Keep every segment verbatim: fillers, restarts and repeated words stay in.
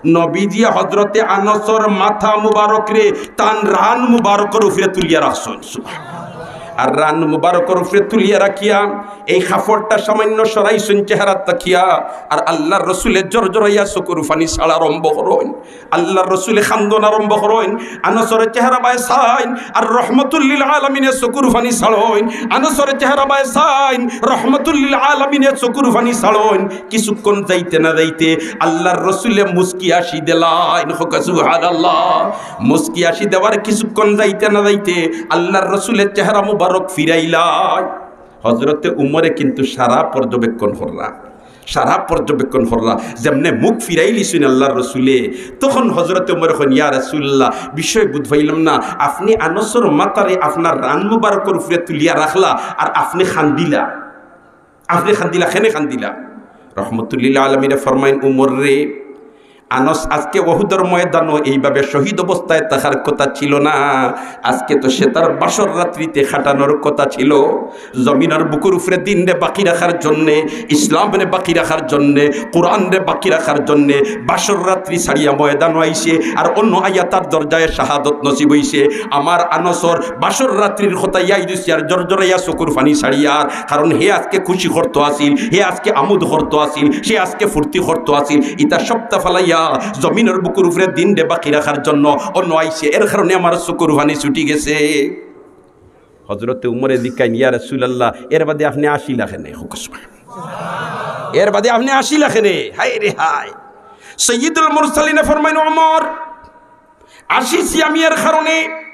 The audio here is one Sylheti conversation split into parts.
নবীজি হজরতে আনসর মাথা মুবারকরে তান রান মুবারকর উপরে তুলিয়া রাখছইন। আর রান মুবারকর উপরে তুলিয়া রাখিয়া এই কাপড়টা সামান্য সরাইছইন চেহারা তাকিয়া। আর আল্লাহর রসুলে জরজরাইয়া চকুর পানি ছাড়া আরম্ভ করইন। আল্লাহর রসুলে কান্দন আরম্ভ করইন। আনসর চেহারা বায় চাইন, আর রহমতুল্লিল আলামিনে চকুর পানি ছাড়ইন। আনসর চেহারা বায় চাইন, রহমতুল্লিল আলামিনে চকুর পানি ছাড়ইন। কিছুক্ষণ যাইতে না যাইতে আল্লাহর রসুলে মুস্কি হাসি দিলাইন। কউক্কা সুবহানাল্লাহ। মুস্কি হাসি দেওয়ার কিছুক্ষণ যাইতে না যাইতে আল্লাহর রসুলের চেহারা মুবারক ফিরাইলাইন। হজরতে উমরে কিন্তু সারা পর্যবেক্ষণ কররা, সারা পর্যবেক্ষণ কররা। যেমনে মুখ ফিরাইলিছইন আল্লাহর রসুলে, তখন হজরতে উমরে কইন, "ইয়া রাসূলুল্লাহ, বিষয় বুঝ পাইলাম না, আপনে আনসর মাথারে আপনার রান মুবারকর উপরে তুলিয়া রাখলা, আর আপনে কান্দিলা, আপনে কান্দিলা, কেনে কান্দিলা?" রহমতুল্লিল আলামিনে ফরমাইন, "উমর রে, আনস আজকে উহুদর ময়দানো এইভাবে শহীদ অবস্থায় থাকার কথা ছিল না, আজকে তো সে তার বাসর রাত্রিতে কাটানোর কথা ছিল। জমিনর বুকুর উপরে দিনরে বাকি রাখার জন্যে, ইসলামরে বাকি রাখার জন্যে, কোরআনরে বাকি রাখার জন্যে বাসর রাত্রি ছাড়িয়া ময়দানো আইছে, আর অনো আইয়া তার দরজায় শাহাদত নসিব অইছে। আমার আনসর বাসর রাত্রির কথা ইয়াদ অইছে আর জরজরাইয়া চকুর পানি ছাড়িয়ার, কারণ হে আজকে খুশি করতো আছিল, হে আজকে আমোদ করতো আছিল, সে আজকে ফুর্তি করতো আছিল। ইতা সবতা ফালাইয়া জমিনর বুকুর উপরে দিনরে বাকি রাখার জন্য অনো আইছে, এর কারণে আমার চকুর পানি ছুটি গেছে।" হজরতে উমরে জিকাইন, "ইয়া রাসূলুল্লাহ, এর বাদে আপনে হাসিলা কেনে?" কউক্কা সুবহানাল্লাহ। "এর বাদে আপনে হাসিলা কেনে? হায় রে হায়।" সাইয়্যিদুল মুরসালিনে ফরমাইন, "উমর, হাসিছি আমি এর কারণে,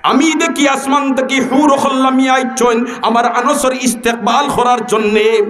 আমি দেখি আসমান থাকি হুর অকল লামিয়া আইছইন আমার আনসর ইস্তেকবাল করার জন্যে।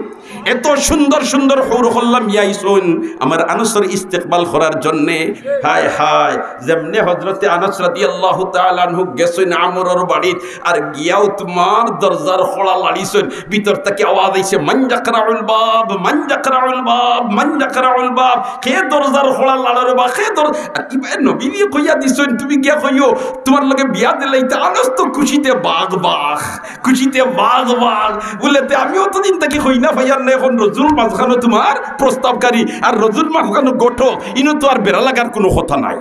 এত সুন্দর সুন্দর হুর অকল লামিয়া আইছইন আমার আনসর ইস্তেকবাল করার জন্যে।" হায় হায়, যেমনে হজরতে আনস রাদিয়াল্লাহু তাআলা আনহু গেছইন আমরর বাড়িত, আর গিয়াউ তুমার দরজার কড়া লাড়িছইন, ভিতর থাকি আওয়াজ আইছে, "মান ইয়াকরাউল বাব, মান ইয়াকরাউল বাব, মান ইয়াকরাউল বাব।" কে দরজার কড়া লাড়ের বা কে দর-, আর ইবায় নবীয়ে কইয়া দিছইন, "তুমি গিয়া কইও, তুমার লগে বিয়া দিলাইতা।" আনস তো খুশিতে বাঘ বাঘ, খুশিতে বাঘ বাঘ। বুলে, "তে আমি অতদিন থাকি কইনা পাইয়ার না, এখন রজুর মাঝখানো তুমার প্রস্তাবকারী, আর রজুর মাঝখানো ঘটক, ইনো তো আর বেড়া লাগার কুনু কথা নাই।"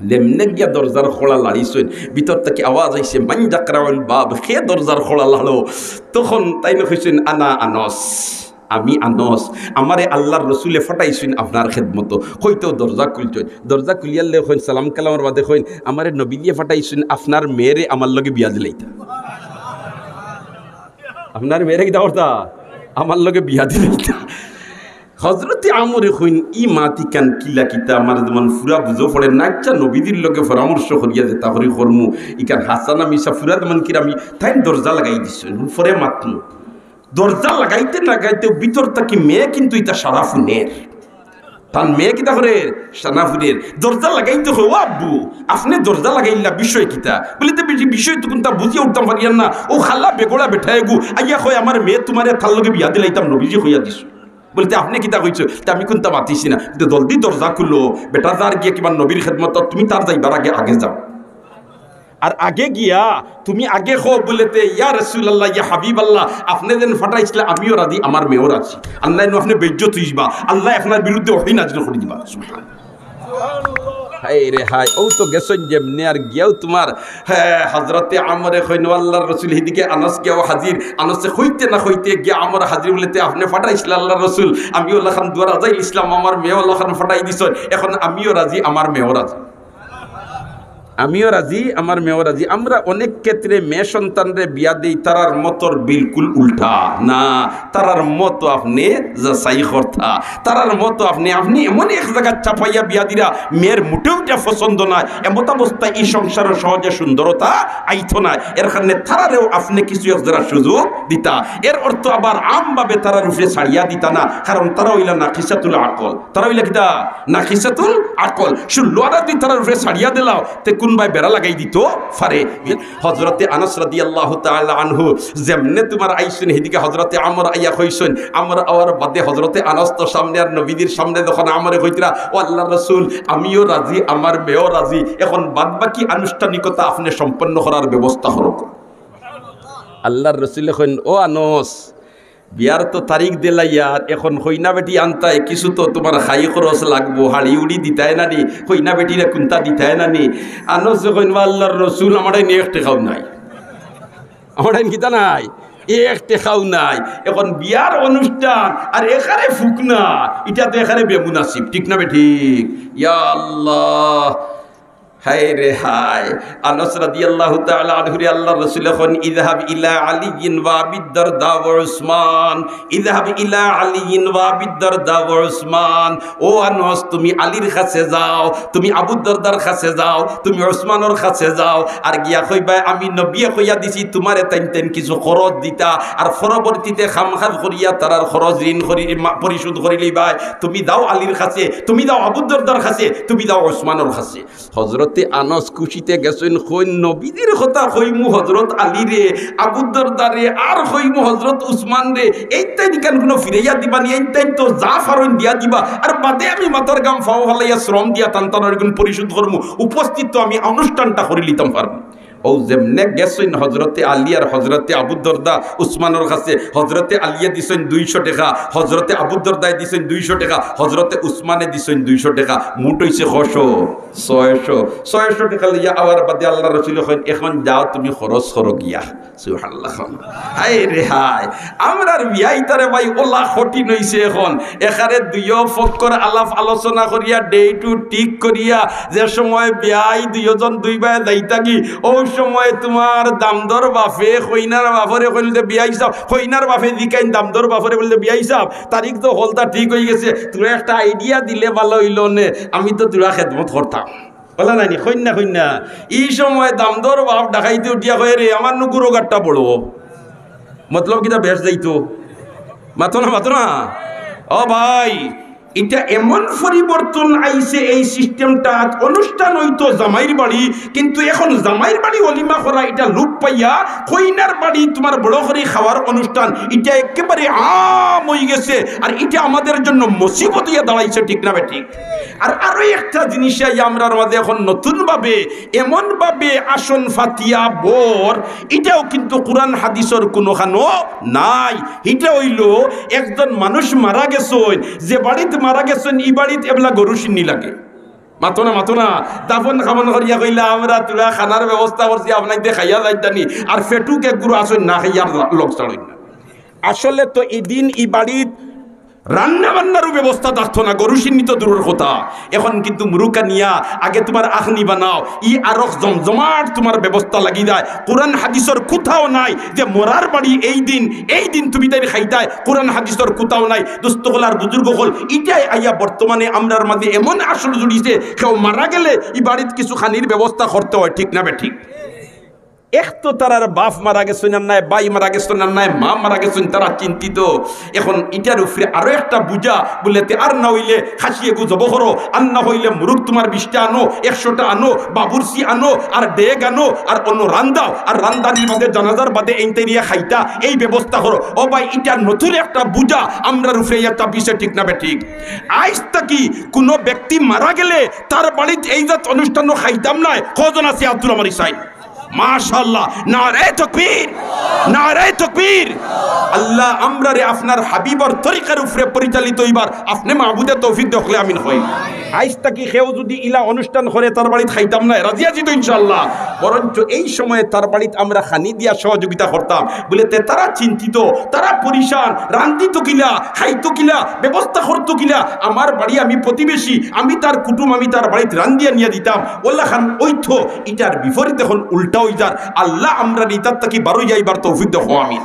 যেমনে গিয়া দরজার কড়া লাড়িছইন, ভিতর থাকি আওয়াজ আইছে, "মান ইয়াকরাউল বাব, কে দরজার কড়া লাড়ো?" তখন তাইন কইছইন, "আনা আনস, আমি আনস, আমারে আল্লাহর রসুলে ফাটাইছইন আপনার খেদমতো।" কইতেউ দরজা খুলছইন, দরজা খুলিয়ার লগে কইন, সালাম কালামর বাদে কইন, "আমারে নবীয়ে ফাটাইছইন আপনার মেয়েরে আমার লগে বিয়া দিলাইতা।" আপনার মেয়েরে কিতা করতা? আমার লগে বিয়া দিলাইতা। হজরতে আমরে কইন, "ই মাত ইখান কিলা কিতা, আমার যেমন ফুরা বুঝো পড়ে না, আচ্ছা নবীজির লগে পরামর্শ করিয়া যেতা করি করমু, ইখান হাছা না মিছা ফুরা যেমন কিরা আমি।" তাইন দরজা লাগাই দিছইন, পরে মাতমু। দরজা লাগাইতে লাগাইতে ভিতর থাকি মেয়ে কিন্তু ইতা সারা ফুনের। তান মেয়ে কিতা করের? সারা ফুনের। দরজা লাগাইতে কয়, "ও আব্বু, আপনে দরজা লাগাইলা, বিষয় কিতা?" বুলে, "তে বেটি, বিষয় তো কুনতা বুঝিয়া উঠতাম পারিয়ার না। অউ খালা বেগড়া বেটা এগু আইয়া কয়, 'আমার মেয়ে তুমারে তার লগে বিয়া দিলাইতাম, নবীজি কইয়া দিছইন।' বুলে, তে আপনে কিতা কইছো?" "তে আমি কুনতা মাতিছি না, তে জলদি দরজা খুলো, বেটা যার গিয়া কিবা নবীর খেদমত, তুমি তার যাইবার আগে আগে যাও।" আর আগে গিয়া তুমি আগে কও বুলে, "তে ইয়া রাসূলুল্লাহ, ইয়া হাবিবাল্লাহ, আপনে যেন ফাটাইছলা, আমিও রাজি, আমার মেয়েও রাজি। আল্লায় নু আপনে বেইজ্জত অইযিবা, আল্লায় আপনার বিরুদ্ধে ওহী নাজিল করি দিবা।" সুবহানাল্লাহ। হায় রে হায়, অউ তো গেছইন যেমনে আর গিয়াউ তুমার, হ্যাঁ, হজরতে আমরে কইন, "ও আল্লাহর রসুল।" হিদিকে আনস গিয়াউ হাজির, আনসে কইতে না কইতে গিয়া আমর হাজির বুলে, "তে আপনে ফাটাইছলা আল্লাহর রসুল, আমি অলাখান দুয়ার আজাইল ইসলাম, আমার মেয়ে অলাখান ফাটাই দিছইন, এখন আমিও রাজি, আমার মেয়েও রাজি।" আমিও রাজি, আমার মেয়েও রাজি। আমরা অনেক ক্ষেত্রে মেয়ে সন্তানরে বিয়া দেই, তারার মতর বিলকুল উল্টা। না, তারার মতো আপনে যাচাই করতা, তারার মতো আপনে, আপনে এমন এক জাগাত চাপাইয়া বিয়া দিরা, মেয়ের মুটেউ ইটা পছন্দ নায়, এমতাবস্থায় ই সংসারো সহজে সুন্দরতা আইতো নায়। এর কারণে তারারেও আপনে কিছু এক জেরা সুযোগ দিতা। এর অর্থ আবার আমভাবে তারার উপরে ছাড়িয়া দিতা না, কারণ তারা অইলা নাকিসাতুল আকল। তারা অইলা কিতা? নাকিসাতুল আকল। ষোলো আনা যদি তারার উপরে ছাড়িয়া দিলাও, তে কুনবায় বেড়া লাগাই দিতো পারে। হজরতে আনাস রাদিয়াল্লাহু তাআলা আনহু যেমনে তুমার আইছইন, হিদিকে হজরতে আমর আইয়া কইছইন। আমর আওয়ার বাদে হজরতে আনাস তো সামনে, আর নবীজির সামনে যখন আমরে কইতরা, "ও আল্লাহর রসুল, আমিও রাজি, আমার মেয়েও রাজি, এখন বাদ বাকি আনুষ্ঠানিকতা আপনে সম্পন্ন করার ব্যবস্থা করউক।" আল্লাহর রসুলে কইন, "ও আনাস, বিয়ার তো তারিখ দিলাইয়ার, এখন কইনা বেটি আনতায়, কিছু তো তুমার খাই খরচ লাগবো, হাড়ি উড়ি দিতায় না নি, কইনা বেটিরে কুন্তা দিতায় না নি। আনসে কইন, "বা আল্লার রসুল, আমার আইন এক টেকাও নাই, আমার আইন কিতা নাই, এক টেকাও নাই।" এখন বিয়ার অনুষ্ঠান আর এখানে ফুকনা, ইটা তো এখানে বেমুনাসিব, ঠিক না বেঠিক? ইয়া আল্লাহ, হায় রে হায়। আনাস রাদিয়াল্লাহু তাআলা আনহুরে আল্লার রসুলে কইন, "ইযহাব ইলা আলিয়্যিন ওয়া আবিদ দারদা ওয়া উসমান, ইযহাব ইলা আলিয়্যিন ওয়া আবিদ দারদা ওয়া উসমান।" ও আনাস, তুমি আলীর কাছে যাও, তুমি আবু দারদার কাছে যাও, তুমি উসমানর কাছে যাও। আর গিয়া কইবায়, "আমি নবিয়ে কইয়া দিছি তুমারে তাইন তাইন কিছু খরচ দিতা, আর পরবর্তীতে কাম কাজ করিয়া তারার খরচ ঋণ করি-, মা-, পরিশোধ করি লইবায়। তুমি যাও আলীর কাছে, তুমি যাও আবু দারদার কাছে, তুমি যাও উসমানর কাছে।" হজরতে আনাস খুশিতে গেছইন, কইন, "নবীজির কথা কইমু হজরত আলীরে, আবু দারদারে, আর কইমু হজরত উসমানরে, এইন তাইন ইখান কুনু ফিরাইয়া দিবা নি, এইন তাইন তো যা পারইন দিয়া দিবা, আর বাদে আমি মাথার ঘাম পাও ফালাইয়া শ্রম দিয়া তান তানর ইগুন পরিশোধ করমু, উপস্থিত তো আমি অনুষ্ঠানটা করি লিতাম পারমু।" অউ যেমনে গেছইন হজরতে আলী আর হজরতে আবু দারদা উসমানর কাছে, হজরতে আলীয়ে দিছইন দুইশো টেকা, হজরতে আবু দারদায় দিছইন দুইশো টেকা, হজরতে উসমানে দিছইন দুইশো টেকা, মুট অইছে কয়শো? ছয়শো। ছয়শো টেকা লইয়া আওয়ার বাদে আল্লার রসুলে কইন, "এখন যাও তুমি খরচ করো গিয়া।" সুবহানাল্লাহ। হায় রে হায়, আমরার বিয়া ইতারে ভাই অলা কঠিন অইছে এখন। এখানে দুইও পক্ষর আলাপ আলোচনা করিয়া, date ঠিক করিয়া, যে সময় বিয়াই দুইওজন দুই বায় যাইতাগি, অউ সময় তুমার দামদর বাপে কইনার বাপরে কইল যে, "বিয়াই সাব", কইনার বাপে জিকাইন দামদর বাপরে, বললে, "বিয়াই সাব, তারিখ তো হকলতা ঠিক অইগেছে, তুরা একটা idea দিলে ভালা অইলো নে, আমি তো তুরা খেদমত করতাম।" অলা নায় নি, কইন না, কইন না। ই সময় দামদর বাপ ডাকাইতে উঠিয়া কয়, "রে, আমার নু গুরু গাট্টা বড়।" মতলব কিতা বেশ যাইতো? মাতো না, মাতো না। ও ভাই, ইটা এমন পরিবর্তন আইছে এই systemটাত। অনুষ্ঠান অইতো জামাইর বাড়ি, কিন্তু এখন জামাইর বাড়ি অলিমা করা ইটা লোপ পাইয়া কইনার বাড়ি তুমার বড় করি খাওয়ার অনুষ্ঠান, ইটা একেবারে আম অইগেছে। আর ইটা আমাদের জন্য মুসিবত অইয়া দাঁড়াইছে, ঠিক না বেঠিক? আর আরো একটা জিনিস আইয়া আমরার মাঝে এখন নতুন ভাবে, এমন ভাবে আসন ফাতিয়া বর, ইটাও কিন্তু কুরআন হাদিসর কুনুখানো নাই। ইটা অইলো একজন মানুষ মারা গেছইন, যে বাড়িত মারা গেছইন, ই বাড়িত এবলা গরু শিন্নি লাগে। মাতো না, মাতো না। দাফন কাফন করিয়া কইলা, "আমরা তুরা খানার ব্যবস্থা করছি, আপনাইতে খাইয়া যাইতানি।" আর ফেটুক এক গুরু আছইন না, খাইয়ার লগ ছাড়ইন না। আসলে তো ইদিন ই বাড়িত রান্না বান্নারও ব্যবস্থা থাকতো না, গরু শিন্নি তো দূরর কথা। এখন কিন্তু মুরুক আনিয়া আগে তুমার আখনি বানাও, ই আরক জমজমাট তুমার ব্যবস্থা লাগি যায়। কুরআন হাদিসর কুথাও নাই যে মরার বাড়ি এই দিন, এই দিন তুমি তাইর খাইতায়, কুরআন হাদিসর কুথাও নাই। দোস্ত অকল আর বুজুর্গ অকল, ইটাই আইয়া বর্তমানে আমরার মাঝে এমন আসর জুড়িছে, কেউ মারা গেলে ই বাড়িত কিছু খানির ব্যবস্থা করতে হয়, ঠিক না বেঠিক? এক তো তারার বাপ মারা গেছইন আর নায়, ভাই মারা গেছইন আর নায়, মা মারা গেছইন, তারা চিন্তিত। এখন ইটার উপরে আরো একটা বুঝা, বুলে তে আর না অইলে খাসি এগু জব করো, আর না অইলে মুরুক তুমার বিশটা আনো, একশোটা আনো, বাবুর্চি আনো, আর ডেগ আনো, আর অনো রান্দাও, আর রান্দানির বাদে জানাজার বাদে এইন তাইন নিয়া খাইতা, এই ব্যবস্থা করো। ও ভাই, ইটা নতুন একটা বুঝা আমরার উপরে ইয়া চাপিছে, ঠিক না বেঠিক? আইজ থাকি কুনু ব্যক্তি মারা গেলে তার বাড়িত এই জাত অনুষ্ঠানও খাইতাম নায়, কয়জন আছে আব্দুল আমার ইসাই? মাশাআল্লাহ, নারায়ে তাকবীর, নারায়ে তাকবীর। আল্লাহ, আমরারে আপনার হাবিবর তরিকার উপরে পরিচালিত অইবার আপনে মাবুদে তৌফিক দেও, সকলে আমিন কই। আইজ থাকি কেউ যুদি ইলা অনুষ্ঠান করে, তার বাড়িত খাইতাম নায়, রাজি আছি তো ইনশাআল্লাহ? বরঞ্চ এই সময়ে তার বাড়িত আমরা খানি দিয়া সহযোগিতা করতাম। বুলে তে তারা চিন্তিত, তারা পরিশান, রান্দিত কিলা, খাইতো কিলা, ব্যবস্থা করতো কিলা। আমার বাড়ি, আমি প্রতিবেশী, আমি তার কুটুম, আমি তার বাড়িত রান্দিয়া নিয়া দিতাম। অলাখান অইতো, ইটার বিপরীত এখন উল্টা অইযার। আল্লাহ, আমরারে ইতার থাকি বারইয়া আইবার তৌফিক দেও, আমিন।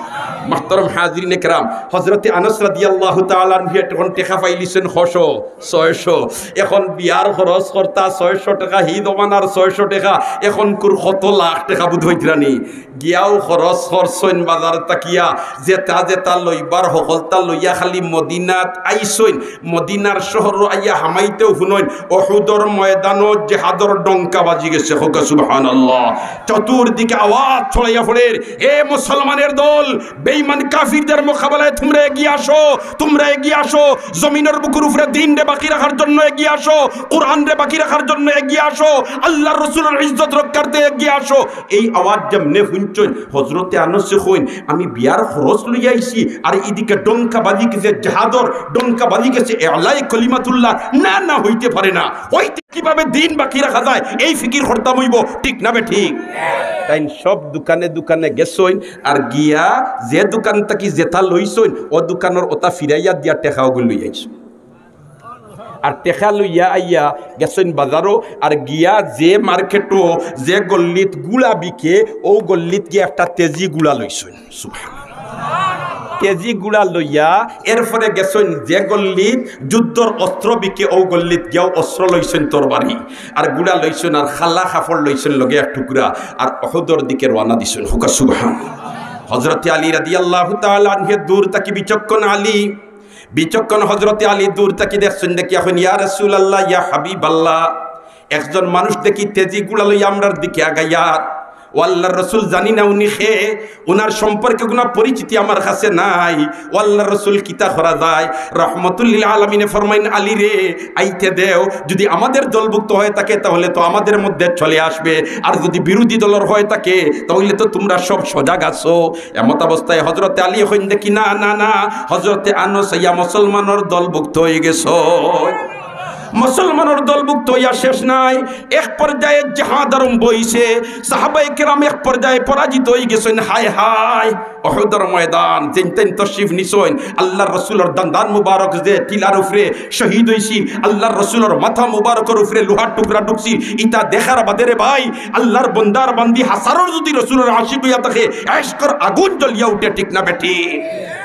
মুহতারাম হাজিরিনে কেরাম, হযরতে আনাস রাদিয়াল্লাহু তাআলা আনহু তখন টেকা পাইলিছইন কয়শো, ছয়শো। এখন বিয়ার খরচ করতা ছয়শো টেকা, হি জমানার ছয়শো টেকা, এখনকুর কত লাখ টেকা বুঝ পাইতরা নি। গিয়াও খরচ করছইন বাজার থাকিয়া, যেতা যেতা লইবার হকলতা লইয়া খালি মদিনাত আইছইন। মদিনার শহরো আইয়া হামাইতেউ হুনইন, উহুদর ময়দানো জেহাদর ডঙ্কা বাজি গেছে। কউক্কা সুবহানাল্লাহ। চতুর্দিকে আওয়াজ ছড়াইয়া পড়ের, এ মুসলমানের দল, ইমান কাফিরদের মোকাবেলায় তোমরা এগিয়ে আসো, তোমরা এগিয়ে আসো, জমিনের বুকের উপরে দিনরে বাকি রাখার জন্য এগিয়ে আসো, কোরআনরে বাকি রাখার জন্য এগিয়ে আসো, আল্লাহর রসুলের ইজ্জত রক্ষার্থে এগিয়ে আসো। এই আওয়াজ যেমনে হুনছইন, হজরতে আনসে কইন, "আমি বিয়ার খরচ লইয়া আইছি, আর এদিকে ডঙ্কা বাজি গেছে জেহাদর, ডঙ্কা বাজি গেছে এলায়ে কলিমাতুল্লাহ। না, না, হইতে পারে না, হইতে কিভাবে দিন বাকি রাখা যায়, এই ফিকির করতাম অইবো, ঠিক না বেঠিক?" তাইন সব দোকানে দোকানে গেছইন, আর গিয়া যে দোকান থাকি যেটা লইছইন, ও দোকানর ওটা ফিরাইয়া দিয়া টেকা ওগুন লইয়া আইছইন। আর টেকা লইয়া আইয়া গেছইন বাজারো, আর গিয়া যে মার্কেটো, যে গল্লিত গুড়া বিকে, ও গল্লিত গিয়া একটা তেজি গুড়া লইছইন। সুবহানাল্লাহ। তেজি গুড়া লইয়া এরপরে গেছইন যে গল্লিত যুদ্ধর অস্ত্র বিকে, ও গল্লিত গিয়াও অস্ত্র লইছইন, তরবারি আর গুড়া লইছইন, আর খালা কাপড় লইছইন লগে এক টুকরা, আর অহুদর দিকে রওয়ানা দিছইন। হুকা সুবহান। হজরতে আলী রাদিয়াল্লাহু তাআলা আনহু দূর থাকি বিচক্ষণ আলী, বিচক্ষণ হজরতে আলী দূর থাকি দেখছইন, দেখিয়া কইন, "ইয়া রাসূলুল্লাহ, ইয়া হাবিবাল্লাহ, একজন মানুষ দেখি তেজি গুড়া লইয়া আমরার দিকে আগাইয়ার। ও আল্লাহর রসুল, জানি না উনি খে, উনার সম্পর্কে কোনো পরিচিতি আমার কাছে নাই। ও আল্লাহর রসুল, কিতা করা যায়?" রহমতুল্লিল আলামিনে ফরমাইন, "আলী রে, আইতে দেও, যদি আমাদের দলভুক্ত হয়ে থাকে তাহলে তো আমাদের মধ্যে চলে আসবে, আর যদি বিরোধী দলর হয়ে থাকে তাহলে তো তোমরা সব সজাগ আছো।" এমত অবস্থায় হজরতে আলী কইন দেখি, "না, না, না, হজরতে আনস আইয়া মুসলমানর দলভুক্ত হয়ে গেছো।" মুসলমানর দলভুক্ত হইয়া শেষ নাই, এক পর্যায়ে জেহাদ আরম্ভ হইছে। সাহাবায়ে কেরাম এক পর্যায়ে পরাজিত হয়ে গেছইন। হায় হায়, উহুদর ময়দান, যেইন তেইন তশরিফ নিছইন, আল্লাহর রসুলর দান্দান মুবারক যে টিলার উপরে শহীদ হইছিল, আল্লাহর রসুলর মাথা মুবারকর উপরে লোহার টুকরা ঢুকছিল, ইতা দেখার বাদে রে ভাই, আল্লাহর বন্দার বান্দি হাজারো যদি রসুলর আশিক হইয়া থাকে, ইশকর আগুন জ্বলিয়া উঠে, ঠিক না বেঠিক?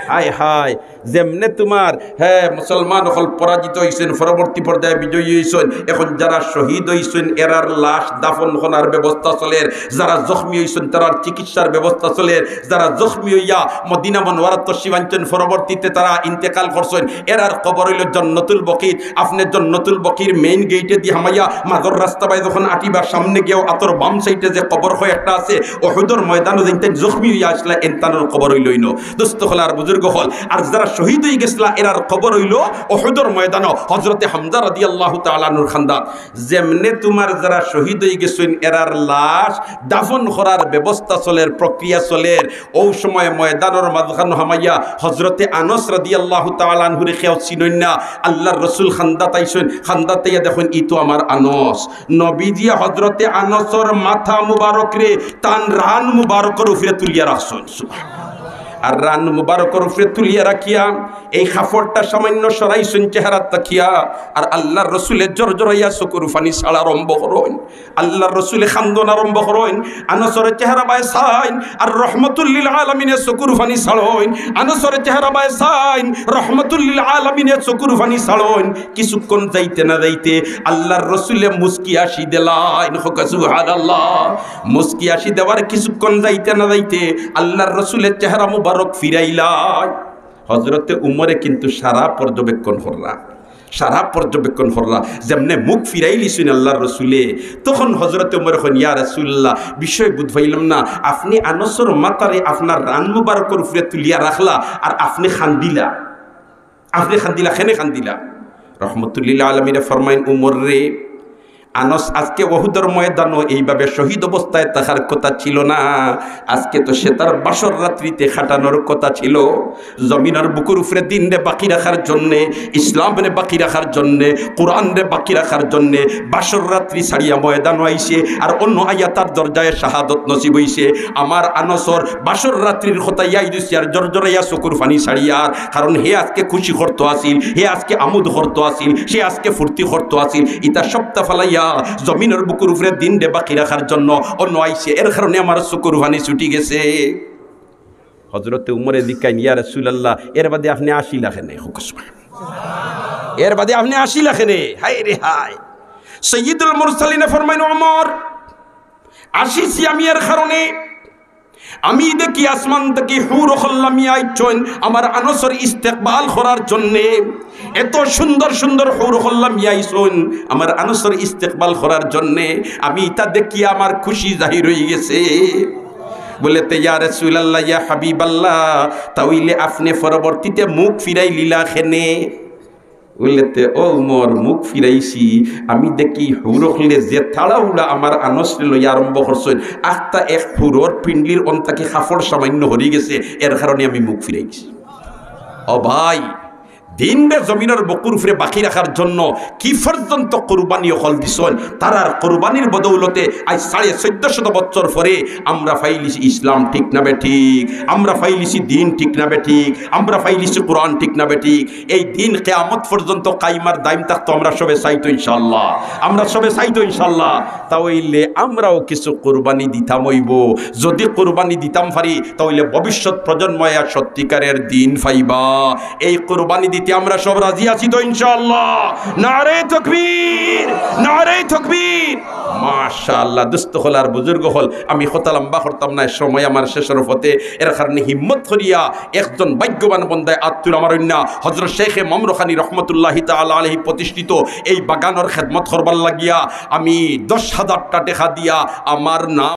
হায় হায়, যেমনে তোমার, হ্যাঁ, মুসলমান অকল পরাজিত হইছইন, পরবর্তী পর্যায়ে বিজয়ী হইছইন, এখন যারা শহীদ হইছইন, এরার লাশ দাফন করার ব্যবস্থা চলের, যারা জখমি হইছইন, তারার চিকিৎসার ব্যবস্থা চলের, যারা জখমি হইয়া মদিনা মনোয়ারাত তশরিফ আনছইন, পরবর্তীতে তারা ইন্তেকাল করছইন, এরার কবর হইল জন্নতুল বকিত। আপনে জন্নতুল বকির মেইন গেইটে দি হামাইয়া মাঝর রাস্তা বায় যখন আটিবা, সামনে গিয়াও আতর বাম সাইডে যে কবর কয়েকটা আছে, উহুদর ময়দানো যেইন তেইন জখমি হইয়া আছলা, এন তানর কবর হইল ইনো। দোস্ত অকল আর বুজুর্গ অকল, আর যারা শহীদ হয়ে গেছলা, এরার কবর হইল উহুদর ময়দানো হজরতে হামজা রাদিয়াল্লাহু তাআলা আনহুর খান্দাত। যেমনে তোমার যারা শহীদ হয়ে গেছইন, এরার লাশ দাফন করার ব্যবস্থা চলের, প্রক্রিয়া চলের, ও সময় ময়দানর মাঝখানো হামাইয়া হজরতে আনস রাদিয়াল্লাহু তাআলা আনহুরে কেউ চিনইন না। আল্লাহর রসুল খান্দাত আইছইন, খান্দাত আইয়া দেখইন, "ই তো আমার আনস।" নবীজি হজরতে আনসর মাথা মুবারকরে তান রান মুবারকর উপরে তুলিয়া রাখছইন। আর রান মুবারকর উপরে তুলিয়া রাখিয়া এই কাপড়টা সামান্য সরাইছইন চেহারাত থাকিয়া, আর আল্লাহর রসুলে জরজরাইয়া চকুর পানি ছাড়া আরম্ভ করইন। আল্লাহর রসুলে খান্দন আরম্ভ করইন, আনসর চেহারা বায় চাইন, আর রহমতুল্লিল আলামিনে চকুর পানি ছাড়ইন। আনসর চেহারা বায় চাইন, রহমতুল্লিল আলামিনে চকুর পানি ছাড়ইন। কিছুক্ষণ যাইতে না যাইতে আল্লাহর রসুলে মুস্কি হাসি দিলাইন। কউক্কা সুবহানাল্লাহ। মুস্কি হাসি দেওয়ার কিছুক্ষণ যাইতে না যাইতে আল্লাহর রসুলের চেহারা মুবারক ফিরাইলাইন। হজরতে উমরে কিন্তু সারা পর্যবেক্ষণ কররা, সারা পর্যবেক্ষণ কররা। যেমনে মুখ ফিরাইলিছইন আল্লাহর রসুলে, তখন হজরতে উমরে কইন, "ইয়া রাসূলুল্লাহ, বিষয় বুঝ পাইলাম না, আপনে আনসর মাথারে আপনার রান মুবারকর উপরে তুলিয়া রাখলা, আর আপনে খান্দিলা, আপনে খান্দিলা, কেনে খান্দিলা?" রহমতুল্লিল আলামিনে ফরমাইন, "উমর রে, আনস আজকে উহুদর ময়দানো এইভাবে শহীদ অবস্থায় থাকার কথা ছিল না, আজকে তো সে তার বাসর রাত্রিতে কাটানোর কথা ছিল। জমিনর বুকুর উপরে দিনরে বাকি রাখার জন্যে, ইসলামরে বাকি রাখার জন্যে, কোরআনরে বাকি রাখার জন্যে বাসর রাত্রি ছাড়িয়া ময়দানো আইছে, আর অন্য আইয়া তার দরজায় শাহাদত নসিব হইছে। আমার আনসর বাসর রাত্রির কথা ইয়াদ অইছে আর জরজরাইয়া চকুর পানি ছাড়িয়ার, কারণ হে আজকে খুশি করতো আছিল, হে আজকে আমোদ করতো আছিল, সে আজকে ফুর্তি করতো আছিল। ইতা সবটা ফালাইয়া জমিনর বুকুর উপরে দিনরে বাকি রাখার জন্য অন্য আইছে, এর কারণে আমার চকুর পানি ছুটি গেছে।" হজরতে উমরে জিকাইন, "ইয়া রাসূলুল্লাহ, এর বাদে আপনে আসিলা কেনে?" কউক্কা সুবহানাল্লাহ। "এর বাদে আপনে আসিলা কেনে?" হায় রে হায়। সৈয়দুল মুরসালিনে ফরমাইন, "ওমর, আসিছি আমি এর কারণে, আমি দেখি আসমান থাকি হুর অকল লামিয়া আইছইন আমার আনসর ইস্তেকবাল করার জন্যে। এত সুন্দর সুন্দর হুর অকল লামিয়া আইছইন আমার আনসর ইস্তেকবাল করার জন্যে। আমি ইতা দেখিয়া আমার খুশি জাহির হয়ে গেছে।" বলে, "তে ইয়া রাসূলুল্লাহ, ইয়া হাবিবাল্লাহ, তা অইলে আপনে পরবর্তীতে মুখ ফিরাইলিলা কেনে?" বলে, "তে ও উমর, মুখ ফিরাইছি, আমি দেখি হুর অকলে যে তাড়াহুড়া আমার আনসরে লইয়া আরম্ভ করছইন, আখতা এক হুরর পিন্ডলির অন থাকি কাপড় সামান্য হরি গেছে, এর কারণে আমি মুখ ফিরাইছি।" ও ভাই, দিনরে জমিনর বুকুর উপরে বাকি রাখার জন্য কি পর্যন্ত কুরবানি অকল দিছইন, তারার কুরবানির বদৌলতে আইজ সাড়ে চৌদ্দশত বছর পরে আমরা পাইলিছি ইসলাম, ঠিক না বেঠিক? আমরা পাইলিছি দিন, ঠিক না বেঠিক? আমরা পাইলিছি কোরআন, ঠিক না বেঠিক? এই দিন কিয়ামত পর্যন্ত কায়েম আর দায়েম থাকতো, আমরা সবে চাইতো ইনশাআল্লাহ, আমরা সবে চাইতো ইনশাআল্লাহ। তা অইলে আমরাও কিছু কুরবানি দিতাম অইবো। যদি কুরবানি দিতাম পারি, তা অইলে ভবিষ্যৎ প্রজন্মে আর সত্যিকারের দিন পাইবা। এই কুরবানি দিতে আমরা সব রাজি আছি তো ইনশাআল্লাহ? নারে তকবীর, নারে তকবীর। মাশাআল্লাহ, দোস্ত অকল আর বুজুর্গ অকল, আমি কথা লম্বা করতাম না, সময় আমার শেষর পথে। এর কারণে হিম্মত করিয়া একজন ভাগ্যবান বন্দায় আত তুলা মারইন না। হযরত শেখে মমরখানি রহমতুল্লাহি তাআলা আলাইহি প্রতিষ্ঠিত এই বাগানর খেদমত করবার লাগিয়া আমি দশ হাজারটা টেকা দিয়া আমার নাম